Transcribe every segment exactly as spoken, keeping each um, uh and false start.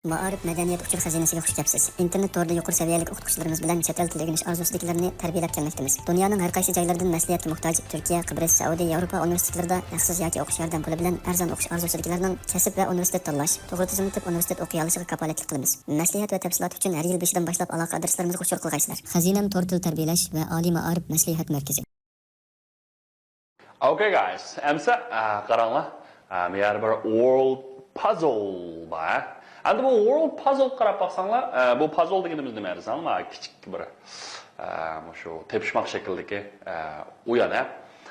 مائارىپ مەدەنىيەت ئۇچۇر خەزىنىسىگە خۇش كەپسىز. ئىنتېرنېت تورىدا يۇقىرى سەۋىيەلىك ئوقۇتقۇچىلىرىمىز بىلەن چەت ئەل تىلى ئۆگىنىش ئارزۇسىدىكىلەرنى تەربىيەلەپ كەلمەكتىمىز. دۇنيانىڭ ھەر قايسى جايلىرىدىن مەسلىھەتكە موھتاج تۈركىيە، قىبرىس، سەئۇدى، ياۋروپا ئۇنىۋېرسىتېتلىرىدا ھەقسىز ياكى ئوقۇش ياردەم پۇلى بىلەن ئەرزان ئوقۇش ئارزۇسىدىكىلەرنىڭ كەسىپ ۋە ئۇنىۋېرسىتېت تاللاش، توغرا تىزىملىتىپ ئۇنىۋېرسىتېت ئوقۇيالىشىغا كاپالەتلىك قىلىمىز. مەسلىھەت ۋە تەپسىلات ئۈچۈن ھەر يىل بېشىدىن باشلاپ ئالاقە ئادرېسلىرىمىزغا ئۇچۇر قىلغايسىلەر. خەزىنەم تور تىل تەربىيەلەش ۋە ئالىي مائارىپ مەسلىھەت مەركىزى. Okay, guys، ئەمسە، ئە، قاراڭلار. ئە، بۇ يەردە بىر word puzzle بار. ئەمدى بۇ word puzzle قاراپ باقساڭلار، ئە، بۇ puzzle دېگىنىمىز نېمە دېسەڭلار، مانا كىچىك بىر، ئە، مۇشۇ تېپىشماق شەكلىدىكى، ئە، ئويۇن، ھە.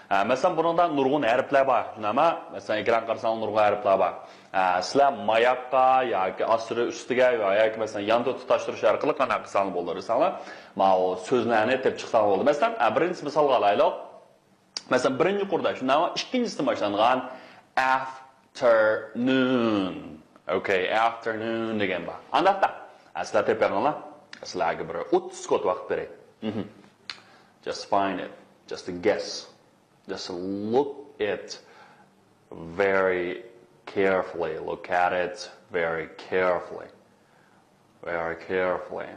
ئە، مەسىلەن، بۇنىڭدا نۇرغۇن ھەرپلەر بار، شۇنداقمۇ؟ مەسىلەن، ئېكران قارىساڭلار نۇرغۇن ھەرپلەر بار. ئە، سىلەر ماياققا ياكى ئاستىرى ئۈستىگە ياكى، مەسىلەن، ياندا تۇتاشتۇرۇش ئارقىلىق قانداق قىلساڭلار بولىدۇ دېسەڭلار، ماۋۇ سۆزلەرنى تېپىپ چىقساڭلار بولىدۇ. مەسىلەن، ئە، بىرىنچىسى مىسالغا ئالايلۇق. مەسىلەن، بىرىنچى يۇقىرىدا شۇنداق، ئىككىنچىسىدىن باشلانغان afternoon. Okay, afternoon دېگەن بار. ئانداقتا، سىلەر تېپىڭلار. سىلەرگە بىر ئوتتۇز سېكۇنت ۋاقىت بېرەي. مهم. Just find it. Just guess. Just look it very carefully. Look at it very carefully. Very carefully.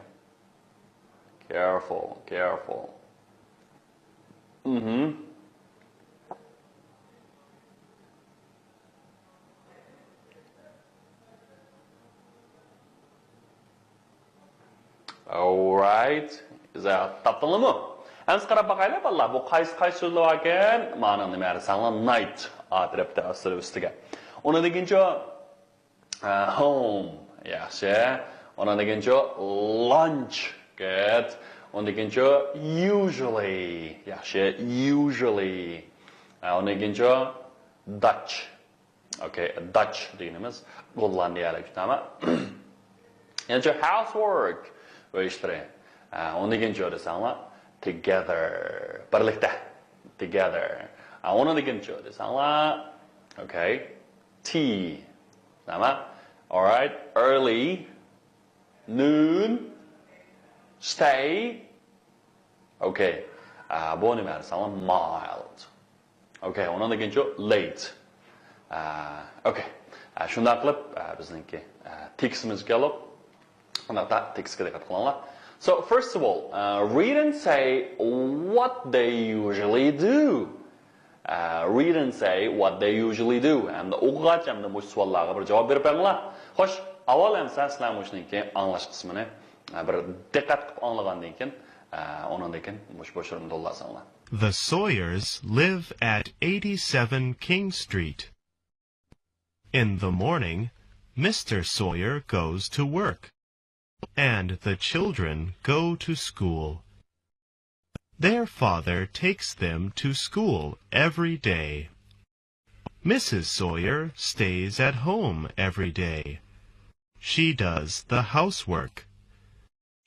Careful, careful. مهم. Alright. تاپتىڭلارمۇ؟ ئەمسە قاراپ باقايلى، بالىلار. بۇ قايسى، قايسى سۆزلەر باركەن؟ مانا نېمە دېسەڭلار، night. ئا تەرەپتە، ئاستىدا، ئۈستىگە. ئۇنىڭدىن كېيىنچۇ، ئە، home. ياخشى. ئۇنىڭدىن كېيىنچۇ، lunch. Good. ئۇنىڭدىن كېيىنچۇ، usually. ياخشى. Usually. ئە، ئۇنىڭدىن كېيىنچۇ، Dutch. Okay, Dutch دېگىنىمىز گوللاندىيەلىك، تامام. يەنىچۇ، housework، ئۆي ئىشلىرى. ئە، ئۇنىڭدىن كېيىنچۇ دېسەڭلار، together، بىرلىكتە. Together. ئە، ئۇنىڭدىن كېيىنچۇ دېسەڭلار، okay, tea. تامام. Alright, early, noon, stay. Okay. ئە، بۇ نېمە دېسەڭلار، mild. Okay، ئۇنىڭدىن كېيىنچۇ، late. ئە، okay. ئە، شۇنداق قىلىپ، ئە، بىزنىڭكى، ئە، تېكىستىمىزگە كەلدۇق. ئۇنداقتا تېكىستكە دىققەت قىلىڭلار. So, first of all, uh, read and say what they usually do. Uh, read and say what they usually do. ھەمدە ئوقۇغاچ، ھەمدە مۇشۇ سوئاللارغا بىر جاۋاب بېرىپ بېرىڭلار. خوش، ئاۋۋال ئەمسە سىلەر مۇشۇنىڭكى ئاڭلاش قىسمىنى، ئە، بىر دىققەت قىلىپ ئاڭلىغاندىن كېيىن، ئە، ئۇنىڭدىن كېيىن مۇشۇ بوشلۇقنى تولدۇرساڭلار. The Sawyers live at eighty-seven King Street. In the morning, Mister Sawyer goes to work, and the children go to school. Their father takes them to school every day. Missus Sawyer stays at home every day. She does the housework.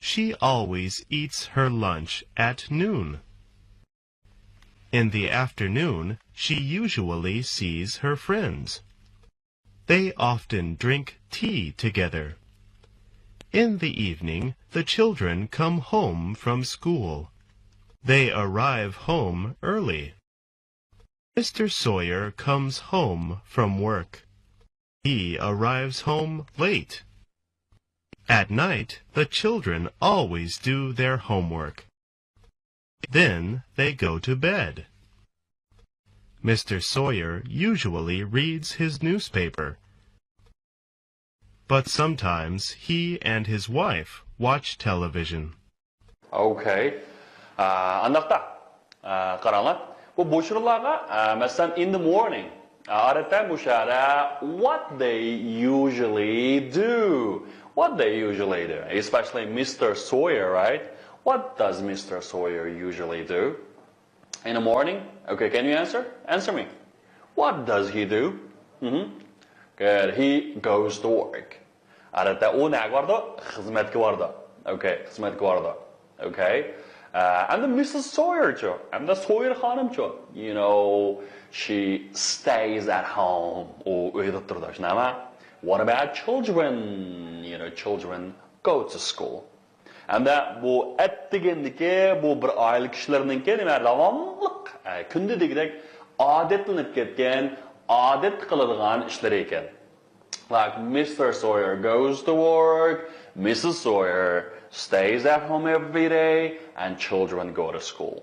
She always eats her lunch at noon. In the afternoon, she usually sees her friends. They often drink tea together. In the evening, the children come home from school. They arrive home early. Mister Sawyer comes home from work. He arrives home late. At night, the children always do their homework. Then they go to bed. Mister Sawyer usually reads his newspaper. But sometimes he and his wife watch television. Okay. ئانداقتا، قاراڭلار. بۇ بوشۇرۇنلارغا، مەسىلەن، in the morning. ئادەتتە مۇشۇ يەردە what they usually do. What they usually do. Especially Mister Sawyer, right? What does Mister Sawyer usually do? In the morning? Okay, can you answer? Answer me. What does he do? Mhm. Good. He goes to work. ئادەتتە ئۇ نەگە بارىدۇ؟ خىزمەتكە بارىدۇ. Okay, خىزمەتكە بارىدۇ. Okay. ئە، ئەمدى مىسسىس سويېرچۇ؟ ئەمدى سويېر خانىمچۇ؟ You know, she stays at home. ئۇ ئۆيدە تۇرىدۇ، شۇنداقمۇ؟ What about children? You know, children go to school. ئەمدى بۇ ئەت دېگەندىكى بۇ بىر ئائىلە كىشىلىرىنىڭكى نېمە، داۋاملىق، ئە، كۈندە دېگۈدەك ئادەتلىنىپ كەتكەن، ئادەتتە قىلىدىغان ئىشلىرى ئىكەن. Like Mister Sawyer goes to work, Missus Sawyer stays at home every day, and children go to school.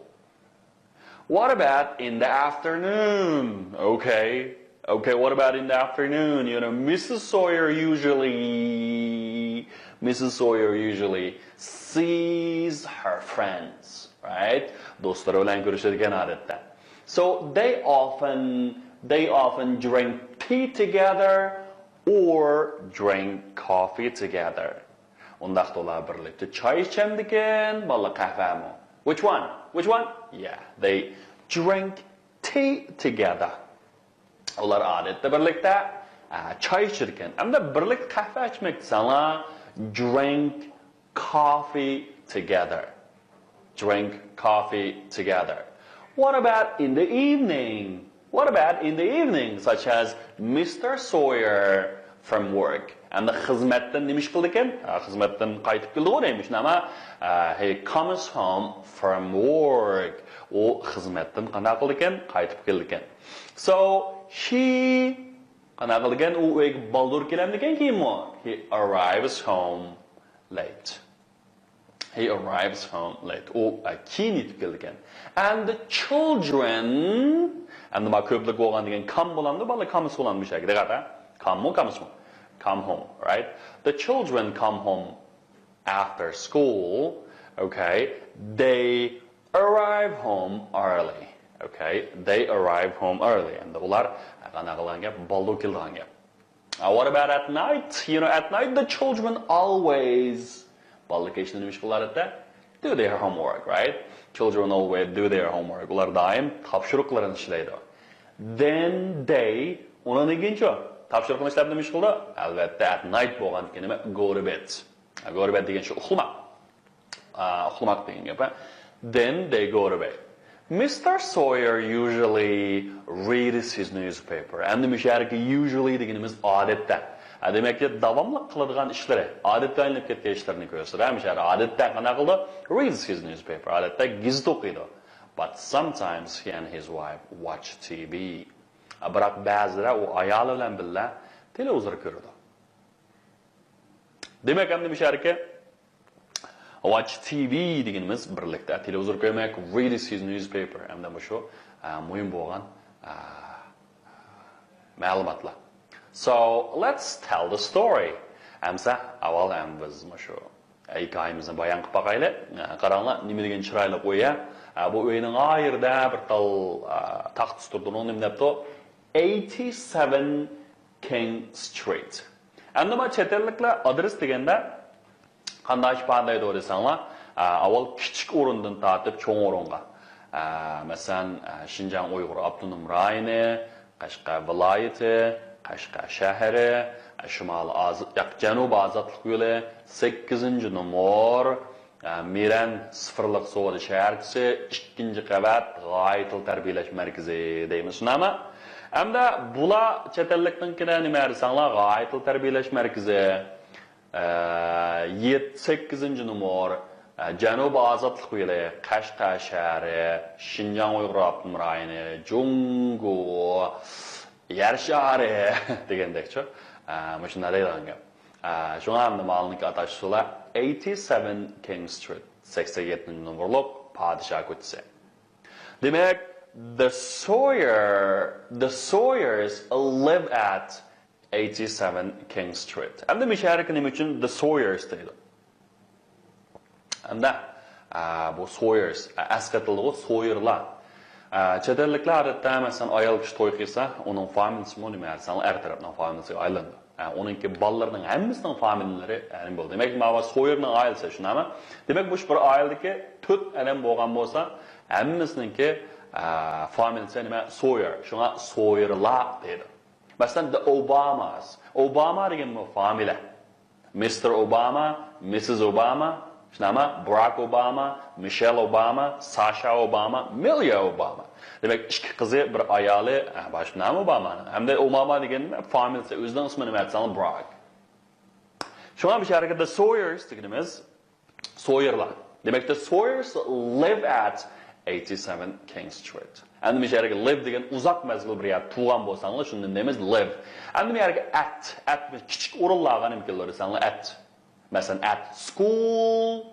What about in the afternoon? Okay. Okay, what about in the afternoon? You know, Missus Sawyer usually, Missus Sawyer usually sees her friends, right? دوستلار بىلەن كۆرۈشىدىكەن ئادەتتە. So they often, they often drink tea together or drink coffee together. ئۇنداقتا ئۇلار بىرلىكتە چاي ئىچەمدىكەن، باللا قەھۋەمۇ. Which one? Which one? Yeah, they drink tea together. ئۇلار ئادەتتە بىرلىكتە ئە، چاي ئىچىدىكەن. ئەمدى بىرلىكتە قەھۋە ئىچمەك دېسەڭلار، drink coffee together. Drink coffee together. What about in the evening? What about in the evening, such as Mister Sawyer from work? ئەمدى خىزمەتتىن نېمە ئىش قىلىدىكەن؟ ھە، خىزمەتتىن قايتىپ كېلىدىغۇ دەيمىز، ئەمما، ھە، he comes home from work. ئۇ خىزمەتتىن قانداق قىلىدىكەن؟ قايتىپ كېلىدىكەن. So he قانداق قىلىدىكەن؟ ئۇ ئۆيگە بالدۇر كېلەمدىكەن كېيىنمۇ. He arrives home late. He arrives home late. ئۇ، ئە، كېيىن يېتىپ كېلىدىكەن. And the children، ئەمدى مانا كۆپلۈك بولغان دېگەن come بولامدۇ؟ بالىلار come بولامدۇ بۇ يەردە؟ دىققەت، ھە؟ Come مۇ، comes مۇ؟ Come home, right? The children come home after school. Okay. They arrive home early. Okay. They arrive home early. ئەمدى ئۇلار قانداق قىلغان گەپ؟ بالدۇر كېلىدىغان گەپ. Uh, what about at night? You know, at night the children always، بالىلار كەچتە نېمە ئىش قىلىدۇ ئادەتتە؟ Do their homework, right? Children always do their homework. ئۇلار دائىم تاپشۇرۇقلىرىنى ئىشلەيدۇ. Then they، ئۇنىڭدىن كېيىنچۇ؟ تاپشۇرۇقنى ئىشلەپ نېمە ئىش قىلىدۇ؟ ئەلۋەتتە، at night بولغاندىكىن نېمە؟ Go to bed. Go to bed دېگەن شۇ ئۇخلىماق. ئا، ئۇخلىماق دېگەن گەپ، ھە؟ Then they go to bed. Mister Sawyer usually reads his newspaper. ئەمدى مۇشۇ يەردىكى usually دېگىنىمىز ئادەتتە. ھە، دېمەككى، داۋاملىق قىلىدىغان ئىشلىرى، ئادەتكە ئايلىنىپ كەتكەن ئىشلىرىنى كۆرسىتىدۇ. ھە، مۇشۇ يەردە ئادەتتە قانداق قىلىدۇ؟ Reads his newspaper. ئادەتتە گېزىت ئوقۇيدۇ. But sometimes he and his wife watch T V. بىراق بەزىدە ئۇ ئايالى بىلەن بىللە تېلېۋىزور كۆرىدۇ. دېمەك، ئەمدى مۇشۇ يەردىكى Watch T V دېگىنىمىز بىرلىكتە تېلېۋىزور كۆرمەك، read his newspaper، ھەمدە مۇشۇ، ئە، مۇھىم بولغان، ئە، مەلۇماتلار. So, let's tell the story. ئەمسە ئاۋۋال ھەم بىز مۇشۇ ھېكايىمىزنى بايان قىلىپ باقايلى. ئە، قاراڭلار، نېمە دېگەن چىرايلىق ئۆي، ھە؟ ئە، بۇ ئۆينىڭ ئايرىدا بىر تال، ئە، تاختىسى تۇرىدۇ. ئۇنىڭ نېمە دەپتۇ؟ Eighty-seven King Street. ئەمدى مانا چەت ئەللىكلەر ئادرېس دېگەندە قانداق ئىپادىلەيدۇ دېسەڭلار، ئە، ئاۋۋال كىچىك ئورۇندىن تارتىپ چوڭ ئورۇنغا. ئە، مەسىلەن، ئە، شىنجاڭ ئۇيغۇر ئاپتونوم رايونى، قەشقەر ۋىلايىتى، قەشقەر شەھىرى، ئە، شىمالىي ئاز-، ياق، جەنۇبىي ئازادلىق يولى، سەككىزىنچى نومۇر، ئە، مىرەن سىفىرلىق سودا شەھەرچىسى، ئىككىنچى قەۋەت غايە تىل تەربىيەلەش مەركىزى دەيمىز، شۇنداقمۇ؟ ئەمدى بۇلار چەت ئەللىكنىڭكىدە نېمە دېسەڭلار، غايە تىل تەربىيەلەش مەركىزى، ئە، يەت-، سەككىزىنچى نومۇر، ئە، جەنۇبىي ئازادلىق يولى، قەشقەر شەھىرى، شىنجاڭ ئۇيغۇر ئاپتونوم رايونى، جۇڭگو يەر شارى دېگەندەكچۇ. ئە، مۇشۇنداق دەيدىغان گەپ. ئە، شۇڭا ئەمدى مالنىڭكى ئاتاش ئۇسۇلى eighty-seven King Street، سەكسەن يەتتىنچى نومۇرلۇق پادىشاھ كوچىسى. دېمەك، the Sawyer، the Sawyers live at eighty-seven King Street. ئەمدى مۇشۇ يەرگە نېمە ئۈچۈن the Sawyers دەيدۇ؟ ئەمدى، ئە، بۇ Sawyers، ئە، ئەسقېتىلدىغۇ، سويېرلار. ئە، چەت ئەللىكلەر ئادەتتە، مەسىلەن، ئايال كىشى توي قىلسا، ئۇنىڭ فامىلىسىمۇ نېمە دېسەڭلار، ئەر تەرەپنىڭ فامىلىسىغا ئايلىنىدۇ. ئە، ئۇنىڭكى بالىلىرىنىڭ ھەممىسىنىڭ فامىلىلىرى، ئە، نېمە بولدى. دېمەك، ماۋۇ سويېرنىڭ ئائىلىسى، شۇنداقمۇ؟ دېمەك، مۇشۇ بىر ئائىلىدىكى تۆت ئادەم بولغان بولسا، ھەممىسىنىڭكى، ئە، فامىلىسى نېمە؟ سويېر. شۇڭا سويېرلار دەيدۇ. مەسىلەن، the Obamas. ئوباما دېگەنمۇ فامىلە. مىستېر ئوباما، مىسسىس ئوباما، شۇنداقمۇ؟ باراك ئوباما، مىشېل ئوباما، ساشا ئوباما، مىليا ئوباما. دېمەك، ئىككى قىزى، بىر ئايالى، ئە، بار، شۇنداقمۇ، ئوبامانىڭ؟ ھەمدە ئوباما دېگەن فامىلىسى، ئۆزىنىڭ ئىسمى نېمە دېسەڭلار، باراك. شۇڭا بۇ يەردە the Sawyers دېگىنىمىز سويېرلار. دېمەك، the Sawyers live at eighty-seven King Street. ئەمدى مۇشۇ يەرگە live دېگەن ئۇزاق مەزگىل بىر يەردە تۇرغان بولساڭلار، شۇنى دەيمىز live. ئەمدى بۇ يەرگە at، at كىچىك ئورۇنلارغا نېمە كېلىدۇ دېسەڭلار، at. مەسىلەن، at school،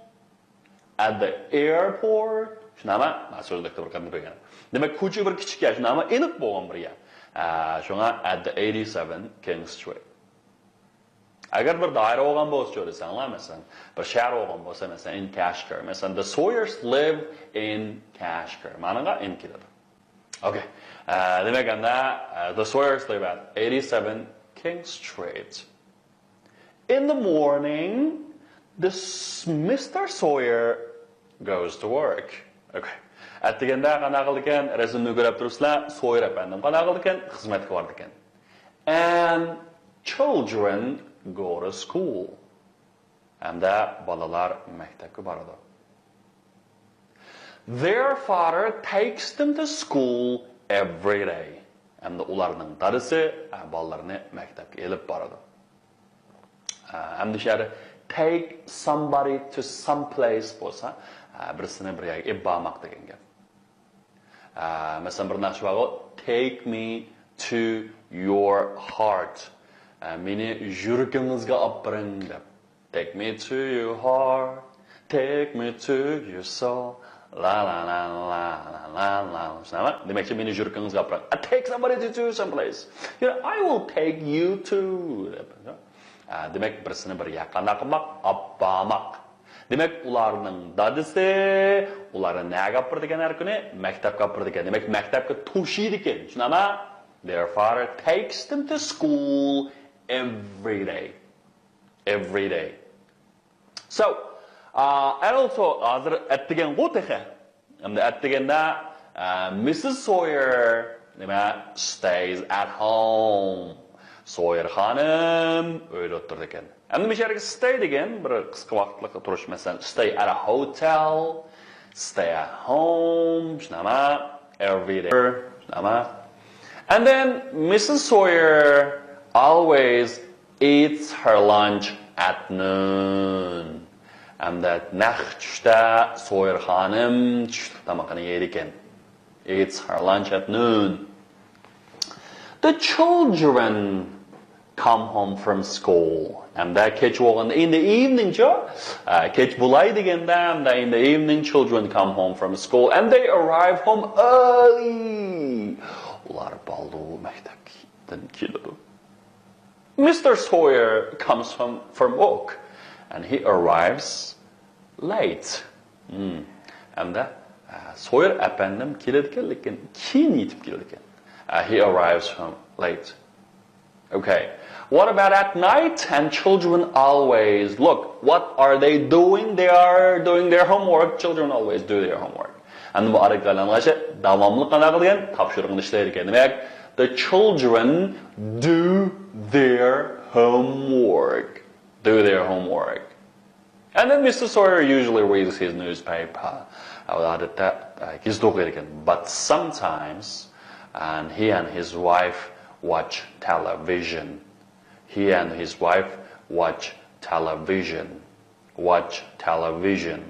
at the airport. شۇنداقمۇ؟ مانا سۆزلۈكتە بىر قېتىم كۆرگەن. دېمەك، كوچا بىر كىچىك يەر، شۇنداقمۇ؟ ئېنىق بولغان بىر يەر. ھە، شۇڭا at the eighty-seven King Street. ئەگەر بىر دائىرە بولغان بولسىچۇ دېسەڭلار، مەسىلەن، بىر شەھەر بولغان بولسا، مەسىلەن، in Kashgar. مەسىلەن، the Sawyers live in Kashgar. مانىڭغا in كېلىدۇ. Okay. ئە، دېمەك، ئەمدى، ئە، the Sawyers live at eighty-seven King Street. In the morning, the s-, Mister Sawyer goes to work. Okay. ئەتىگەندە قانداق قىلىدىكەن؟ رەسىمنى كۆرۈپ تۇرۇپسىلەر، سويېر ئەپەندىم قانداق قىلىدىكەن؟ خىزمەتكە بارىدىكەن. And children go to school. ھەمدە بالىلار مەكتەپكە بارىدۇ. Their father takes them to school every day. ھەمدە ئۇلارنىڭ دادىسى، ئە، بالىلىرىنى مەكتەپكە ئېلىپ بارىدۇ. ئە، ھەمدە شۇ يەردە take somebody to some place بولسا، ئە، بىرسىنى بىر يەرگە ئېلىپ بارماق دېگەن گەپ. ئە، مەسىلەن، بىر ناخشا بارغۇ، take me to your heart. ئە، مېنى يۈرىكىڭىزگە ئاپىرىڭ دەپ. Take me to your heart, take me to your soul. La la la la la la la. شۇنداقمۇ؟ دېمەكچى، مېنى يۈرىكىڭىزگە ئاپىرىڭ. I take somebody to, to some place. You know, I will take you to. دەپ. ئە، دېمەك، بىرسىنى بىر ياققا قانداق قىلماق؟ ئاپارماق. دېمەك، ئۇلارنىڭ دادىسى ئۇلارنى نەگە ئاپىرىدىكەن ھەر كۈنى؟ مەكتەپكە ئاپىرىدىكەن. دېمەك، مەكتەپكە توشۇيدىكەن. شۇنداقمۇ؟ Their father takes them to school every day. Every day. So, uh, and also، ھازىر ئەتىگەنغۇ تېخى. ئەمدى ئەتىگەندە، ئە، مىسسىس سويېر، نېمە، stays at home. سويېر خانىم ئۆيدە ئولتۇرىدىكەن. ئەمدى مۇشۇ يەرگە stay دېگەن بىر قىسقا ۋاقىتلىق تۇرۇش، مەسىلەن، stay at a hotel، stay at home، شۇنداقمۇ؟ Every day، شۇنداقمۇ؟ And then Missus Sawyer always eats her lunch at noon. ئەمدى نەق چۈشتە سويېر خانىم چۈشلۈك تامىقىنى يەيدىكەن. Eats her lunch at noon. The children come home from school. ئەمدى كەچ بولغاندا، in the evening چۇ؟ ئە، كەچ بولاي دېگەندە، ئەمدى in the evening children come home from school and they arrive home early. ئۇلار بالدۇر مەكتەپتىن كېلىدۇ. Mister Sawyer comes home from work and he arrives late. Hmm. ئەمدى، ئە، سويېر ئەپەندىم كېلىدىكەن، لېكىن كېيىن يېتىپ كېلىدىكەن. ئە، he arrives home late. Okay. What about at night? And children always, look, what are they doing? They are doing their homework. Children always do their homework. ئەمدى بۇ ئارىگە ئايلانغانچە داۋاملىق قانداق قىلىدىكەن؟ تاپشۇرۇقنى ئىشلەيدىكەن. دېمەك، the children do their homework. Do their homework. And then Mister Sawyer usually reads his newspaper. ئۇ ئادەتتە، ئە، گېزىت ئوقۇيدىكەن. But sometimes, and he and his wife watch television. He and his wife watch television. Watch television.